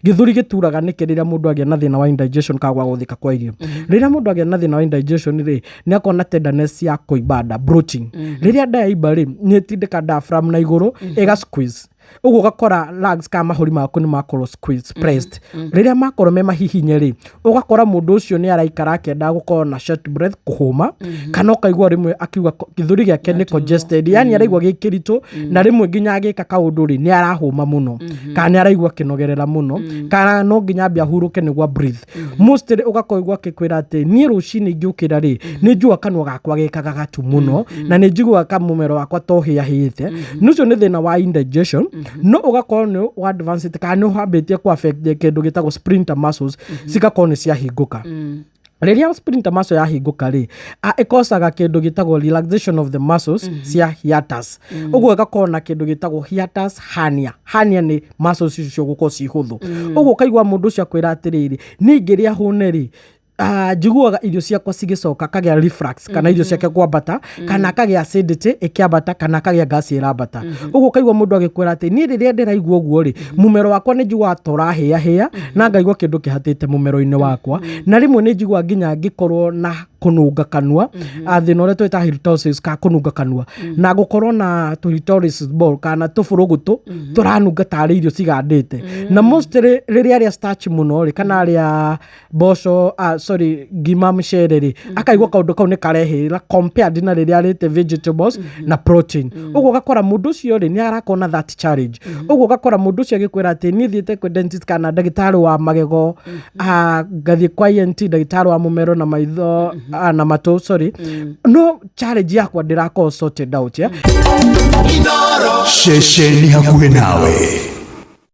Gĩthũri gĩturaga nĩkĩ rĩrĩa mũndũ agĩa na thĩna wa indigestion kana gwa gũthĩka kwa irio? Rĩrĩa mũndũ agĩa na thĩna wa indigestion rĩ, nĩ akorwo na tenderness ya kũimba nda, bloating. Rĩrĩa nda yaimba rĩ, nĩ ĩtindĩka diaphragm na igũrũ, ĩga squeeze. Ũguo ũgakora lungs kana mahũri maku nĩ makorwo squeeze, pressed. Rĩrĩa makorwo me mahihinye rĩ, ũgakora mũndũ ũcio nĩ araikara akĩenda gũkorwo na short breath, kũhũma, kana ũkaigua rĩmwe akiuga gĩthũri gĩake nĩ congested, yani araigua gĩ kĩritũ, na rĩmwe nginya agĩka kaũndũ rĩ, nĩ arahũma mũno, kana nĩ araigua akĩnogerera mũno, kana no nginya ambe ahurũke nĩguo breathe. Mostly ũgakoigua akĩkwĩra atĩ niĩ rũcinĩ ingĩũkĩra rĩ, nĩ njiguaga kanua gakwa gekaga gatu mũno, na nĩ njiguaga kamũmero wakwa to hĩahĩte. Nĩ ũcio nĩ thĩna wa indigestion, no ũgakorwo nĩ wa advanced kana nĩ ũhambĩtie ku affect kĩndũ gĩtagwo sphincter muscles, cigakorwo nĩ ciahingũka. Rĩrĩa sphincter muscle yahingũka rĩ, ĩkocaga kĩndũ gĩtagwo relaxation of the muscles cia hiatus. Ũguo ĩgakorwo na kĩndũ gĩtagwo hiatus hernia. Hernia nĩ muscles icio gũkorwo ci hũthũ. Ũguo ũkaigua mũndũ ũcio akwĩra atĩrĩrĩ, niĩ ingĩrĩa hũne rĩ, njiguaga irio ciakwa cigĩcoka, akagĩa reflux, kana irio ciake kwambata, kana akagĩa acidity ĩkĩambata, kana akagĩa gas ĩrambata. Ũguo ũkaigua mũndũ agĩkwĩra atĩ niĩ rĩrĩa ndĩraigua ũguo rĩ, mũmero wakwa nĩ njiguaga ta ũrahĩahĩa, na ngaigua kĩndũ kĩhatĩte mũmero-inĩ wakwa, na rĩmwe nĩ njiguaga nginya ngĩkorwo na kũnunga kanua, thĩna ũrĩa twĩta halitosis, kana kũnunga kanua na gũkorwo na tũ ball kana tũbũrũgũtũ tũranunga tarĩ irio cigandĩte. Na mostly rĩrĩa arĩa starch mũno rĩ, kana arĩa mboco, sorry, ngima, mĩcere rĩ, akaigua kaũndũ kau nĩ karehĩra compared na rĩrĩa arĩte vegetables na protein. Ũguo ũgakora mũndũ ũcio rĩ, nĩ arakorwo na that challenge. Ũguo ũgakora mũndũ ũcio agĩkwĩra atĩ niĩ thiĩte kwĩ dentist kana ndagĩtarĩ wa magego, ngathiĩ kwa ENT, ndagĩtarĩ wa mũmero na maitho, na matũ, sorry, no challenge yakwa ndĩrakorwo sorted out, yeah? Ceceni hakuhĩ nawe.